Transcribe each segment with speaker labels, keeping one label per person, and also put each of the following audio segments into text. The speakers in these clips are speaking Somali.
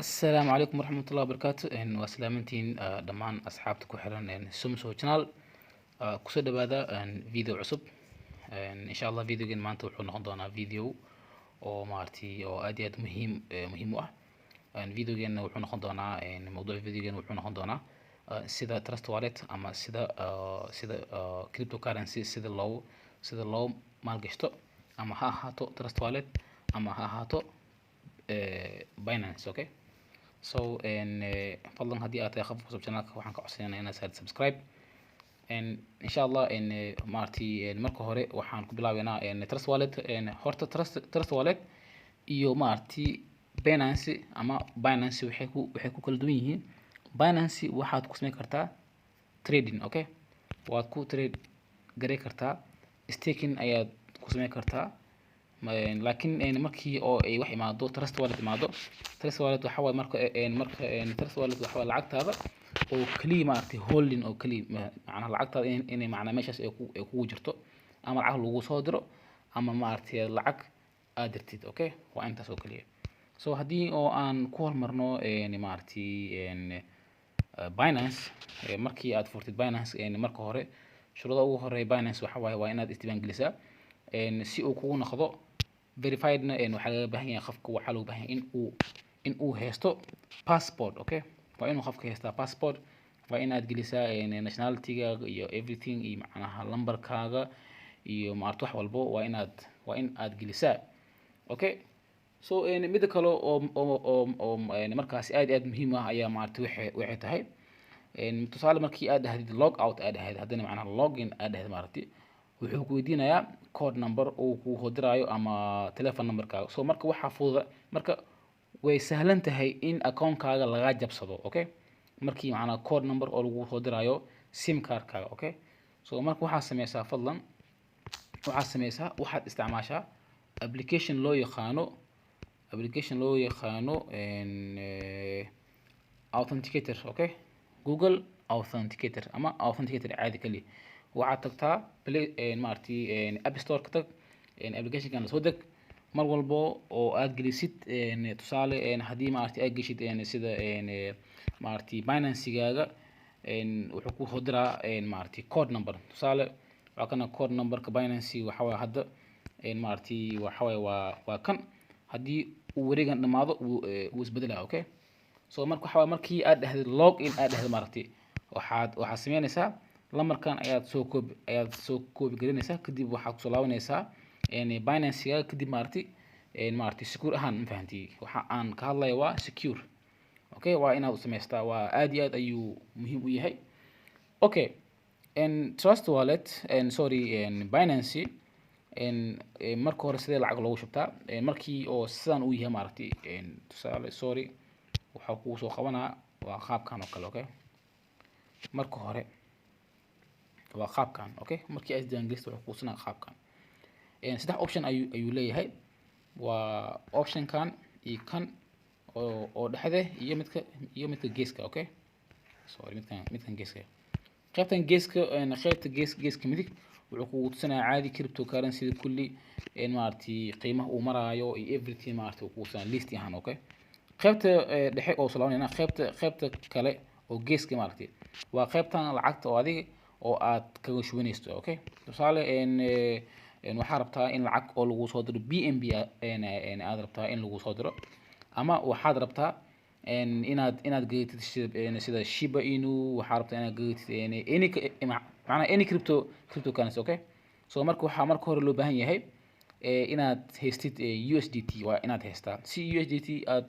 Speaker 1: Asalaamu calaykum waraxmatullahi wabarakaatu. Waa salaamantiin dhammaan asxaabta ku xiran Sumso Channel. Kusoo dhawaada video cusub. Insha Allah videogan maanta wuxuu noqon doonaa video oo maaragtay oo aad iyo aad muhiim u ah. Videogeena wuxuu noqon doonaa, mawduuca videogeena wuxuu noqon doonaa sida Trust Wallet ama sida cryptocurrency sida loo maalgashto, ama ha ahaato Trust Wallet ama ha ahaato Binance. Okay, so fadlan haddii aad tahay qof cusub channelka, waxaan ka codsanaynaa inaad saartid subscribe. Insha Allah maaragtay marka hore waxaan ku bilaabeynaa Trust Wallet. Horta Trust Wallet iyo maaragtay Binance ama Binance waxay ku kala duwan yihiin: Binance waxaad ku samayn kartaa trading, okay, waad ku trade garay kartaa, staking ayaad ku samayn kartaa. Laakiin markii oo ay wax imaado Trust Wallet imaado, Trust Wallet waxa waaye marka Trust Wallet waxa waaye lacagtaada oo kaliya maaragtay holding oo kaliya, macnaha lacagtaada inay macnaha meeshaas ay kugu jirto, ama lacag lagu soo diro ama maaragtay lacag aad dirtid. Okay, waa intaas oo kaliya. So haddii oo aan ku hormarno maaragtay Binance, markii aad furtid Binance, marka hore shuruuda ugu horeeya Binance waxa waaye waa inaad isdiiwaan gelisaa si uu kugu noqdo verifiedna. Waxaa laga baahan yahay qofka, waxaa looga baahan yahay in uu haysto passport. Okay, waa inuu qofka haystaa passport. Waa inaad gelisaa nationality-gaaga iyo everything iyo macnaha lambarkaaga iyo maaragta wax walbo waa in aad gelisaa. Okay, so mida kale oo markaasi aad iyo aad muhiim ah ayaa maaragtay waxay tahay, tusaale markii aad dhahdid log out aad dhahdid, haddana macnaha login aad dhahdid, maaragtay wuxuu ku weydiinayaa code number uu kuu soo diraayo ama telephone numberkaaga. So marka waxaa fududa, marka way sahlan tahay in akoonkaaga laga jabsado. Okay, markii macnaa code number oo lagu soo diraayo SIM cardkaaga. Okay, so marka waxaad sameysaa, fadlan waxaad sameysaa, waxaad isticmaashaa application loo yaqaano Authenticator. Okay, Google Authenticator ama Authenticator caadi kaliya. Waxaad tagtaa Play, maaragtay App Store ka tag, applicationkan la soo deg. Mar walbo oo aad gelisid, tusaale haddii maaragtay aad geshid sida maaragtay Binance-gaaga, wuxuu ku soo diraa maaragtay code number. Tusaale waa kana code numberka Binance. Waxa waaye hadda maaragtay waxa waaye waa kan. Haddii uu wareegan dhamaado, wuu isbedelaa. Okay, so marka waxa waaye markii aad dhahdid log in aad dhahdid, maaragtay waxaad sameynaysaa lambarkan ayaad soo koobi gelinaysaa. Kadib waxaad kusoo laabanaysaa Binance-gaaga. Kadib maaragtay secure ahaan, ma fahanti? Waxa aan ka hadlaya waa secure. Okay, waa inaad u samaystaa, waa aad iyo aad ayuu muhiim u yahay. Okay, Trust Wallet, sorry, Binance, marka hore sidee lacag loogu shubtaa? Markii oo sidaan uu yahay maaragtay, tusaale, sorry, waxaa kugu soo qabanaa waa qaabkan oo kale. Okay, marka hore waa qaabkan. Okay, markii aad isdiiwaangelisid wuxuu kuusinaa qaabkan. Saddex option ayuu leeyahay: waa optionkan iyo kan oo dhexde iyo midka geeska. Okay, sorry, midkan geeska, qaybtan geeska, qaybta geeska midig wuxuu kugu tusinayaa caadi cryptocurrency kulli, maaragtay qiimaha uu maraayo iyo everything, maaragtay uu kugu tusinaya list ahaan. Okay, qaybta dhexe oo soo laabanayna, qaybta kale oo geeska maaragtay waa qaybtan lacagta oo adiga oo aad kaga shubanaysto. Okay, tusaale waxaa rabtaa in lacag oo lagu soo diro BNB, aad rabtaa in lagu soo diro, ama waxaad rabtaa inaad gadatid sida Shiba Inu, waxaa rabtaa inaad gadatid any macnaha any cryptocurrency. Okay, so marka waxaa marka hore loo baahan yahay inaad haystid USDT. Waa inaad haystaa si USDT aad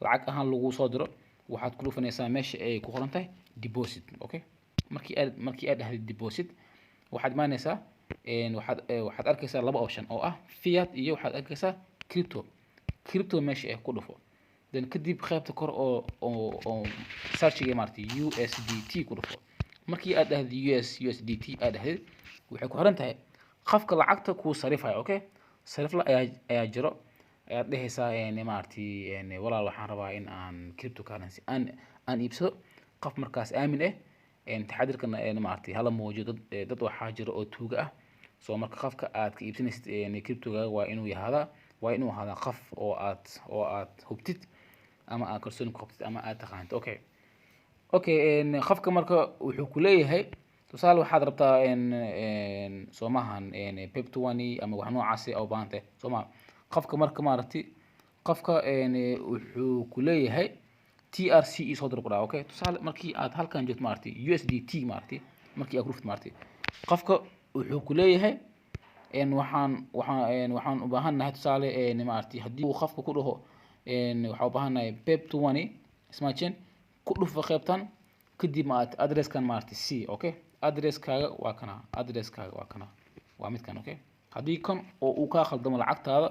Speaker 1: lacag ahaan lagu soo diro. Waxaad ku dhufanaysaa meesha ay ku qoran tahay deposit. Okay, markii aad dhahdid deposit, waxaad imaanaysaa, waxaad arkaysaa laba option oo ah fiat iyo waxaad arkaysaa crypto. Crypto meesha ay ku dhufo. Then kadib qaybta kor oo searchiga maaragtay USDT ku dhufo. Markii aad dhahdid USDT aad dhahdid, waxay ku xiran tahay qofka lacagta kuu sarifayo. Okay, sarifla ayaa jiro, ayaad dhehaysaa maaragtay walaal, waxaan rabaa in aan cryptocurrency aan iibsado. Qof markaas aamin ah, taxadirkana maaragtay hala muujiyo. Dad waxaa jira oo tuuga ah. So marka qofka aad ka iibsanaysid cryptogaaga waa inuu ahaadaa qof oo aad hubtid. ama aad kalsooni ku qabtid ama aad taqaantid. Okay, qofka marka wuxuu ku leeyahay, tusaale, waxaad rabtaa soomahan BEP 20 ama wax noocaasi oo baahan tahay, sooma? Qofka marka, maaragtay, qofka wuxuu ku leeyahay TRC i soo dir ku dhaha. Okay, tusaale, markii aad halkan joogto, maaragtay, USDT, maaragtay, markii aad ku dhuftid, maaragtay, qofka wuxuu ku leeyahay waxaan u baahannahay, tusaale, maaragtay, haddii uu qofka ku dhaho waxaan u baahannahay BEP 20 smart chain, ku dhufo qaybtan. Kadib, maaragtay, addresskan, maaragtay, c. Okay, addresskaaga waa kana, addresskaaga waa kana, waa midkan. Okay, haddii kan oo uu kaa khaldamo, lacagtaada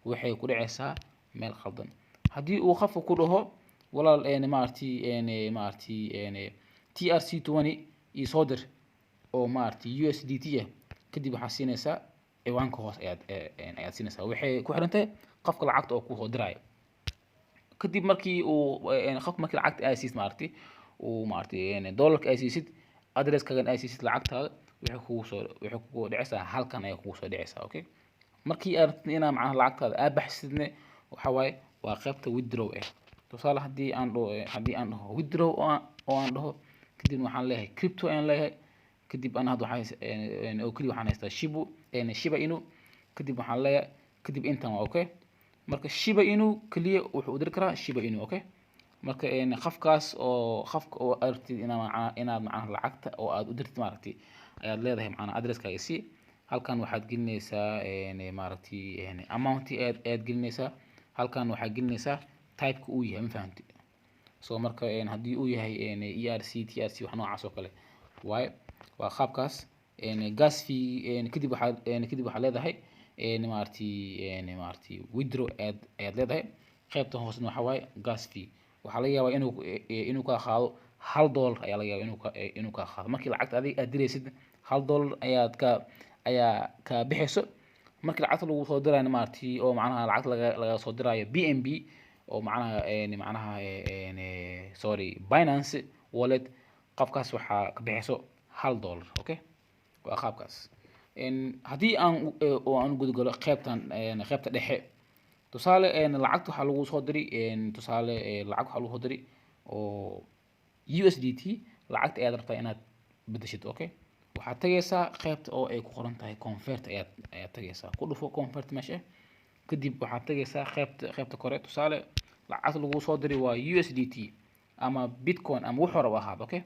Speaker 1: waxay ku dhacaysaa meel khaldan. Haddii uu qofka ku dhaho, walaal, maaragtay, maaragtay, TRC 20 ii soo dir oo, maaragtay, USDT ah, kadib waxaad siinaysaa ciwaanka hoos ayaad siinaysaa. Waxay ku xiran tahay qofka lacagta oo kusoo diraayo. Kadib markii uu qofka, markii lacagta aad siisid, maaragtay, uu, maaragtay, dollarka aad siisid, addresskaagan aad siisid, lacagtaada waxay kugu dhacaysaa halkan ayay kugu soo dhacaysaa. Okay, markii aad rabtid inaa macnaha lacagtaada aad baxsidne, waxa waaye waa qaybta withdraw ah. Tusaale, haddii aan dhaho withdraw oo aan dhaho, kadib waxaan leeyahay crypto ayaan leeyahay. Kadib ana hadda waxaan oo keliya waxaan haystaa Shiba Inu. Kadib waxaan leeyahay, kadib intan waa okay. Marka Shiba Inu keliya wuxuu u diri karaa Shiba Inu. Okay, marka qofkaas oo qofka oo aad rabtid inaad macnaha lacagta oo aad u dirtid, maaragtay, ayaad leedahay macnaha addresskaaga si. Halkan waxaad gelinaysaa, maaragtay, amount ayaad gelinaysaa. Halkan waxaad gelinaysaa typeka uu yahay, ma fahamti? So marka haddii uu yahay ERC, TRC, wax noocaas oo kale waaye, waa qaabkaas. Gas fee, kadib waxaad leedahay, maaragtay, withdraw ayaad leedahay. Qaybtan hoosena waxaa waaye gas fee. Waxaa laga yaabaa inuu kaa qaado $1 ayaa laga yaabaa inuu kaa qaado. Markii lacagta adiga aad diraysid, $1 ayaad ka ayaa kaa bixayso. Markii lacagta lagu soo diraayo, maaragtay, oo macnaha lacagta laga soo diraayo BNB oo macnaha sorry, Binance wallet, qofkaas waxaa ka bixayso $1. Okay, waa qaabkaas. Haddii aan oo aan gudagalo qaybtan, qaybta dhexe, tusaale, lacagta waxaa lagu soo diray, tusaale, lacag waxaa lagu soo diray oo USDT. Lacagta ayaad rabtaa inaad bedeshid. Okay, waxaad tagaysaa qaybta oo ay ku qoran tahay convert ayaad tagaysaa. Ku dhufo convert meesha. Kadib waxaad tagaysaa qaybta kore. Tusaale, lacagta lagu soo diray waa USDT ama Bitcoin ama wuxuu rabo ahaado. Okay,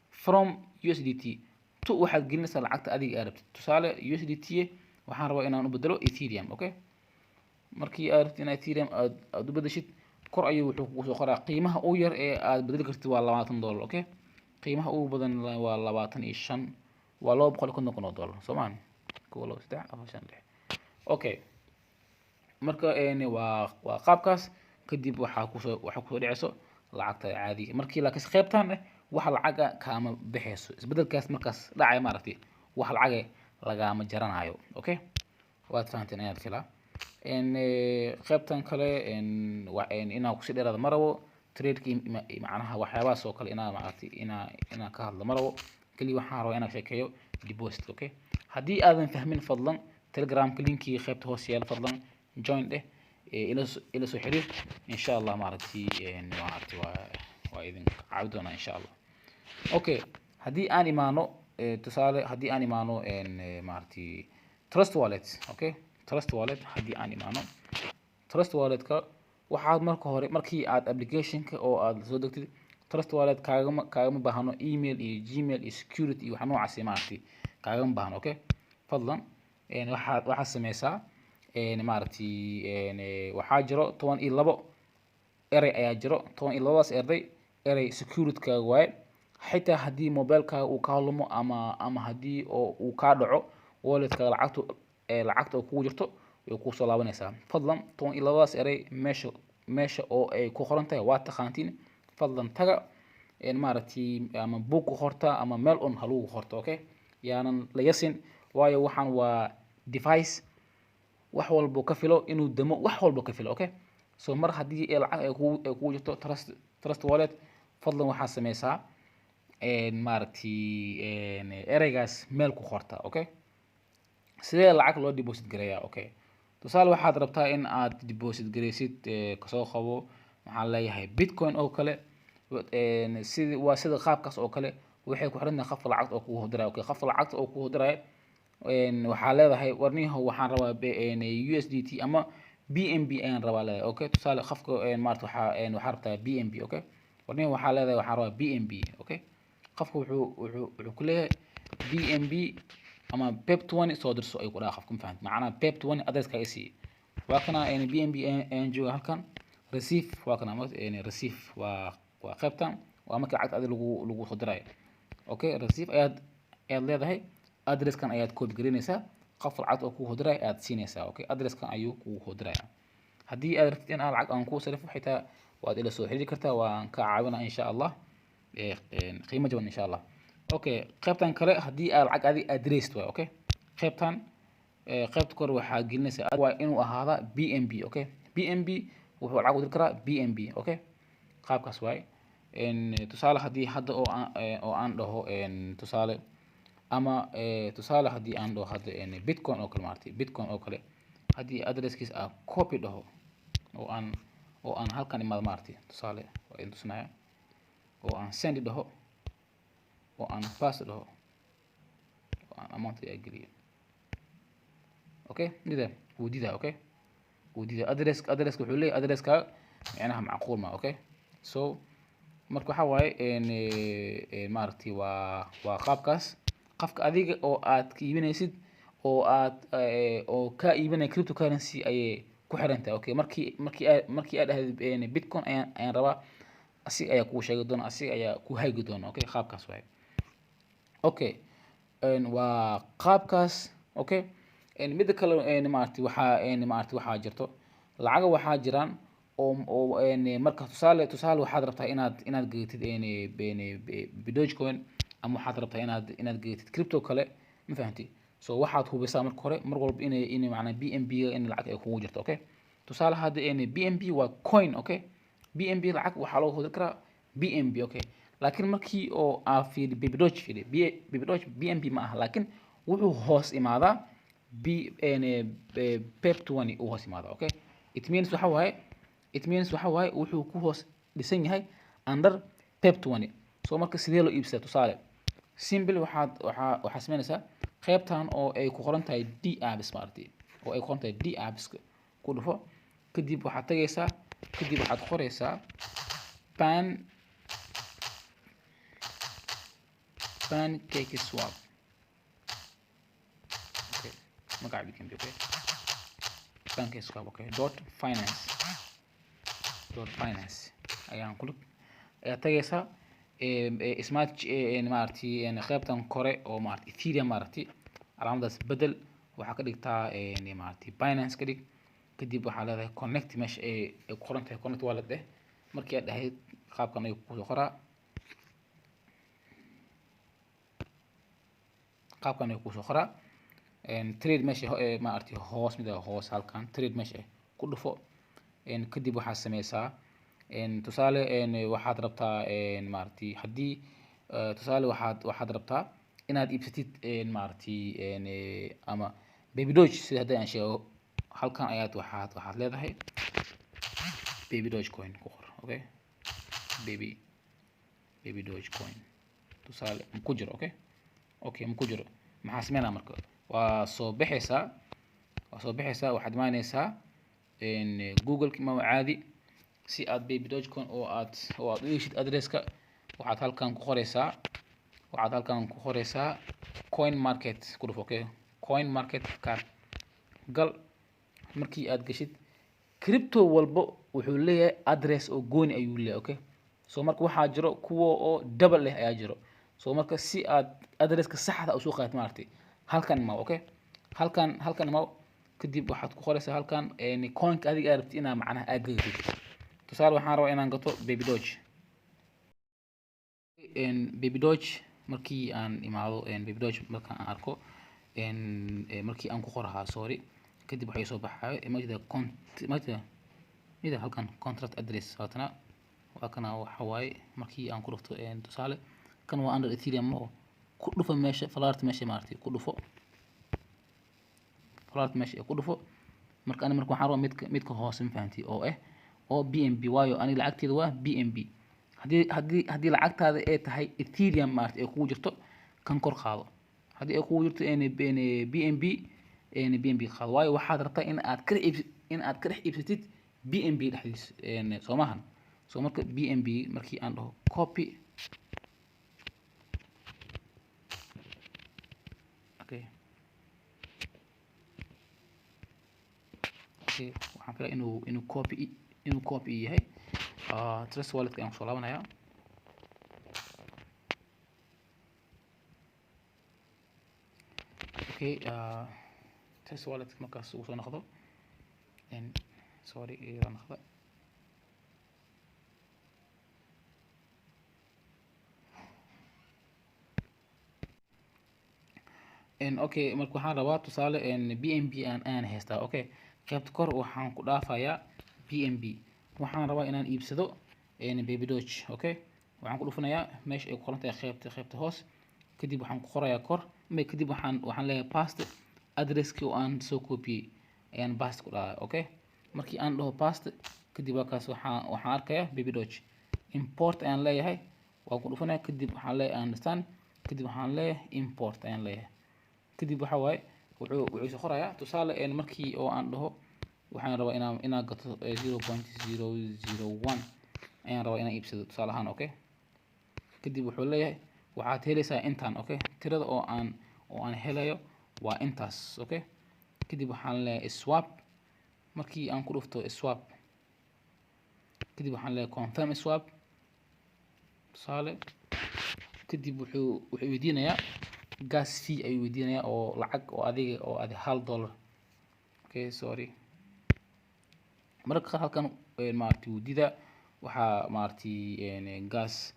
Speaker 1: from USDT to waxaad gelinaysaa lacagta adiga aad rabtid. Tusaale, USDT waxaan rabaa inaan u bedelo Ethereum. Okay, markii aad rabtid inaad Ethereum aad u bedeshid, kor ayuu wuxuu kugu soo qoraa qiimaha ugu yar ee aad bedeli kartid waa $20. Okay, qiimaha ugu badan waa 25, waa $250,000, soo maan? 1, 2, 3, 4, 5, 6. Okay, marka waa qaabkaas. Kadib waxaa kusoo dhacayso lacagta caadiga. Markii laakiin qaybtan eh wax lacaga kaama bixayso isbedelkaas markaas dhacaya, maaragtay, wax lacaga lagama jaranayo. Okay, waad fahanteen ayaad filaa. Qaybtan kale inaan kusii dheeraado ma rabo. Trade macnaha waxyaabahaas oo kale inaa, maaragtay, inaan ka hadlo ma rabo. Kaliya waxaan rabaa inaan sheekeeyo deposit. Okay, haddii aadan fahmin, fadlan Telegramka linkii qaybta hoos yaala, fadlan join dheh, ila soo xiriir, insha Allah. Maaragtay, waa idin caawi doonaa, insha Allah. Okay, haddii aan imaano, tusaale, haddii aan imaano, maaragtay, Trust Wallet. Okay, Trust Wallet haddii aan imaano, Trust Wallet-ka waxaad marka hore, markii aad application-ka oo aad soo degtid, Trust Wallet kaagama baahno email iyo Gmail iyo security iyo wax noocaas, maaragtay, kaagama baahno. Okay, fadlan waxaad sameysaa, maaragtay, waxaa jiro 12 erey ayaa jiro. 12-daas erey security-kaaga waaye. Xitaa haddii mobilekaaga uu kaa lumo ama haddii oo uu kaa dhaco walletkaaga, lacagtu lacagta oo kugu jirto way kusoo laabanaysaa. Fadlan 12-daas erey meesha oo ay ku qoran tahay waa taqaantiin. Fadlan taga, maaragtay, ama buug ku qorta ama meel un ha lagu qorto. Okay, yaanan la yasin, waayo waxaan waa device wax walbo ka filo inuu damo, wax walbo ka filo. Okay, so mar haddii ay lacag ay kugu jirto Trust Wallet, fadlan waxaad sameysaa, maaragtay, ereygaas meel ku qorta. Okay, sidee lacag loo deposit gareeyaa? Okay, tusaale, waxaad rabtaa in aad deposit gareysid, kasoo qabo, Waxaan leeyahay Bitcoin oo kale, sida waa sida qaabkaas oo kale waxay ku xiran tahay qofka lacagta oo kugu diraayo. Okay, qofka lacagta oo kugu diraayo, waxaa leedahay warniyahow waxaan rabaa USDT ama BNB ayaan rabaa leedahay. Okay, tusaale qofka maarata waxaa rabtaa BNB. Okay, warniyahow waxaa leedahay waxaan rabaa BNB. Okay, qofka wuxuu ku leeyahay BNB ama BEP20 soo dirso ayuu ku dhahaa qofka, ma fahamtid? Macnaha BEP20 address-ka i sii. Waa kana BNB ayaan joogaa halkan. Receive waa kana, receive waa qaybtan, waa marka lacagta adiga lagu soo dirayo. Okay, receive ayaad leedahay, address-kan ayaad copy gareynaysaa, qof lacagta oo kugu diraya ayaad siinaysaa. Okay, address-kan ayuu kugu diraya. Haddii aad rabtid in aan lacag aan kuu sarifo xitaa, waad ila soo xiriiri kartaa, waan kaa caawinaa insha Allah, qiimo jaban insha Allah. Okay, qaybtan kale haddii aad lacag adiga aad diraysid waay. Okay, qaybtan qaybta kore waxaa gelinaysaa waa inuu ahaadaa BNB. Okay, BNB wuxuu lacag u diri karaa BNB. Okay, qaabkaas waay. Tusaale haddii hadda oo aan dhaho tusaale ama tusaale haddii aan dhaho hadda Bitcoin oo kale, maaragtay, Bitcoin oo kale haddii addresskiisa aan copy dhaho oo aan halkan imaado, maaragtay, tusaale waa idin tusinaya, oo aan send dhaho, oo aan paste dhaho, oo aan amount ayaa geliyo. Okay, nida wuu diidaa. Okay, wuu diidaa addresska wuxuu leeyahay addresska micnaha macquul ma. Okay, so marka waxaa waaye maaragtay waa qaabkaas. Qofka adiga oo aad ka iibinaysid oo aad oo ka iibinaya cryptocurrency ayay ku xiran tahay. Okay, markii aad dhahdid Bitcoin ayaan rabaa, asiga ayaa kuu sheegi doona, asiga ayaa ku hagi doona. Okay, qaabkaas waaye. Okay, waa qaabkaas. Okay, midda kale, maaragtay, waxaa maaragtay waxaa jirto lacaga, waxaa jiraan oo marka tusaale waxaad rabtaa inaad gadatid Dogecoin ama waxaad rabtaa inaad gadatid crypto kale, ma fahanti? So waxaad hubisaa marka hore mar walba inay macnaa BNB ga in lacag ay kugu jirto. Okay, tusaale hadda BNB waa coin. Okay, BNB lacag waxaa loo hodin karaa BNB. Okay, laakiin markii oo aa fiiri Baby Doge, fiiri Baby Doge BNB ma aha, laakiin wuxuu hoos imaadaa B BEP20 uu hoos imaadaa. Okay, it means waxa waaye wuxuu ku hoos dhisan yahay under BEP20. So marka sidee loo iibsadaa? Tusaale simple, waxaad sameynaysaa qaybtan oo ay ku qoran tahay dApps, maaragtay, oo ay ku qoran tahay dApps ku dhufo. Kadib waxaad tagaysaa, kadib waxaad qoraysaa Pancake Swap. Okay, magaca BNB. Okay, Pancake Swap. Okay, dot finance ayaan ku ayaa tagaysaa. Smart, maaragtay, qaybtan kore oo maaragtay Ethereum, maaragtay, calaamadaas bedel, waxaa ka dhigtaa maaragtay Binance ka dhig. Kadib waxaa leedahay connect, meesha ay ku qoran tahay connect wallet eh. Markii aad dhahayd qaabkan ayuu kusoo qoraa, qaabkan ayuu kusoo qoraa. Trade meesha maaragtay hoos mid hoos halkan trade meesha ku dhufo. Kadib waxaad sameysaa, tusaale waxaad rabtaa maaragtay haddii tusaale waxaad rabtaa inaad iibsatid maaragtay ama Baby Doge, sida haddii aan sheego halkan ayaad waxaad leedahay Baby Doge coin ku qor. Okay, Baby Doge coin tusaale ma ku jiro. Okay, ma ku jiro. Maxaa sameynaa marka? Waa soo bixaysaa, waxaad imaanaysaa Google ma caadi si aad Baby Dogecoin oo aad u heshid addresska. Waxaad halkan ku qoraysaa coin market ku dhufo. Okay, coin market cap gal. Markii aad gashid, crypto walbo wuxuu leeyahay address oo gooni ayuu leeyahay. Okay, so marka waxaa jiro kuwa oo double leh ayaa jiro. So marka si aad addresska saxda usoo qaadid, maaragtay, halkan imaw. Okay, halkan imaw. Kadib waxaad ku qoraysaa halkan coinka adiga aad rabtid inaad macnaha aad gadatid. Tusaale waxaan rabaa inaan gato Baby Doge. Baby Doge markii aan imaado, Baby Doge markaan aan arko, markii aan ku qorahaa, sorry, kadib waxay soo baxaayo majida majida mida halkan contract address waatana, waa kana. Waxa waaye markii aan ku dhufto, tusaale kan waa under Ethereum oo ku dhufo meesha falaarta, meesha maaragtay ku dhufo, falaarta meesha ku dhufo. Marka ani marka waxaan rabaa midka hoose, ma fahanti, oo eh oo BNB, waayo aniga lacagteeda waa BNB. Haddii lacagtaada ay tahay Ethereum, maaragtay, ay kugu jirto, kan kor qaado. Haddii ay kugu jirto BNB, BNB qaado, waayo waxaad rabtaa in aad ka dhex iibsatid BNB dhexdiis, soo maahan? So marka BNB markii aan dhaho copy, okay, waxaan filaya inuu copy yahay. Trust Wallet ayaan kusoo laabanayaa. Okay, Trust Wallet markaas uu soo noqdo, sorry, ila noqda. Okay, marka waxaan rabaa tusaale BNB aan haystaa. Okay, qaybta kor waxaan ku dhaafayaa BNB. Waxaan rabaa inaan iibsado Baby Doge. Okay, waxaan ku dhufanayaa meesha ay ku qoran tahay qaybta hoos. Kadib waxaan ku qorayaa kor, kadib waxaan leeyahay paste. Addresskii oo aan soo koobiyey ayaan paste ku dhahaa. Okay, markii aan dhaho paste, kadib waa kaas, waxaan arkayaa Baby Doge. Import ayaan leeyahay, waan ku dhufanaya. Kadib waxaan leeyahay understand. Kadib waxaan leeyahay import ayaan leeyahay. Kadib waxa waaye wuxuu soo qorayaa tusaale markii oo aan dhaho waxaan rabaa inaan gato 0.001 ayaan rabaa inaan iibsado, tusaale ahaan. Okay, kadib wuxuu leeyahay waxaad helaysaa intaan. Okay, tirada oo aan helayo waa intaas. Okay, kadib waxaan leeyahay swap. Markii aan ku dhufto swap, kadib waxaan leeyahay confirm swap, tusaale. Kadib wuxuu weydiinayaa gas fee ayuu weydiinayaa, oo lacag oo adiga oo adi $1. Okay, sorry, mararka qaar halkan maaragtay wuu diidaa. Waxaa maaragtay gas,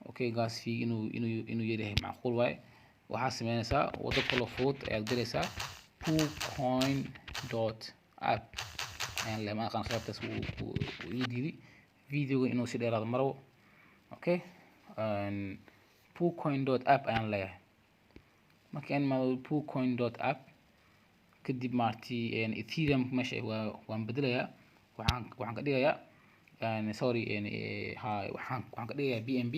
Speaker 1: okay, gas fee inuu yaryahay macquul waaye. Waxaa sameynaysaa waddo kaloo fudud ayaad galaysaa. poocoin.app ayaan leeyahay. Ma aqaan, qaybtaas wuu ii diiday videoga inuu si dheeraado marabo. Okay, poocoin.app ayaan leeyahay. Markii aan imaado poocoin.app, kadib maaragtay Ethereum meesha waan bedelayaa. Waxaan ka dhigayaa, sorry, ha, waxaan ka dhigayaa BNB.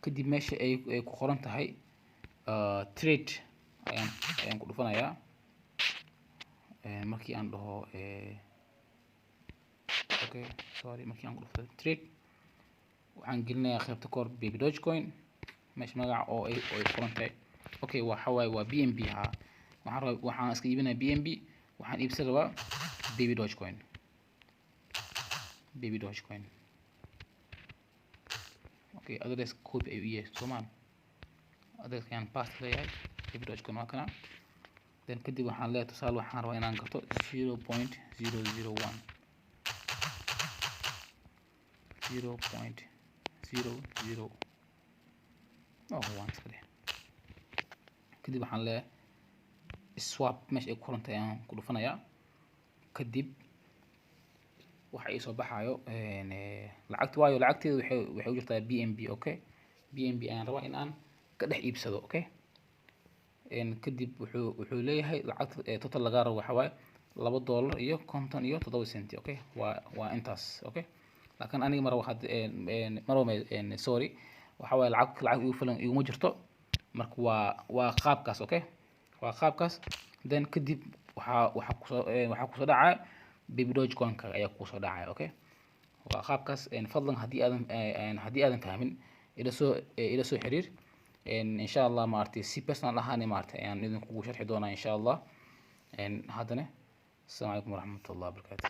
Speaker 1: Kadib meesha ay ku qoran tahay trade ayaan ku dhufanayaa. Markii aan dhaho okay, sorry, markii aan ku dhufto trade, waxaan gelinayaa qaybta kor Baby Dogecoin, meesha magaca oo ay qoran tahay. Okay, waxa waaye waa BNB. Ha, waxaan rabaa, waxaan iska iibinayaa BNB. Waxaan iibsan rabaa Baby Dogecoin, Baby Dogecoin. Okay, address copy ayuu yahay, soomaan? Address ayaan paste leeyahay. Baby Dogecoin waa kana. Then kadib waxaan leeyahay tusaale waxaan rabaa inaan gato 0.001, 0.00, oh, one iska dheh. Kadib waxaan leeyahay swap. Meesha ay ku qoran tahay ayaan ku dhufanayaa. Kadib waxa ii soo baxayo lacagta, waayo lacagteedu waxay u jirtaa BNB. Okay, BNB ayaan rabaa in aan ka dhex iibsado. Okay, kadib wuxuu leeyahay lacagta total lagaa rabo waxa waaye $2.57. Okay, waa intaas. Okay, laakiin aniga mar waxaad mar walba, sorry, waxa waaye lacag igu filan iguma jirto. Marka waa qaabkaas. Okay, waa qaabkaas. Then kadib waxaa kusoo dhacaya Baby Dogecoin-ka ayaa kusoo dhacaya. Okay, waa qaabkaas. Fadlan haddii aadan fahmin, ila soo xiriir. Insha Allah, maaragtay, si personal ahaan, maaragtay, ayaan idinkugu sharxi doonaa, insha Allah. Haddana asalaamu calaykum waraxmatullahi wabarakaatu.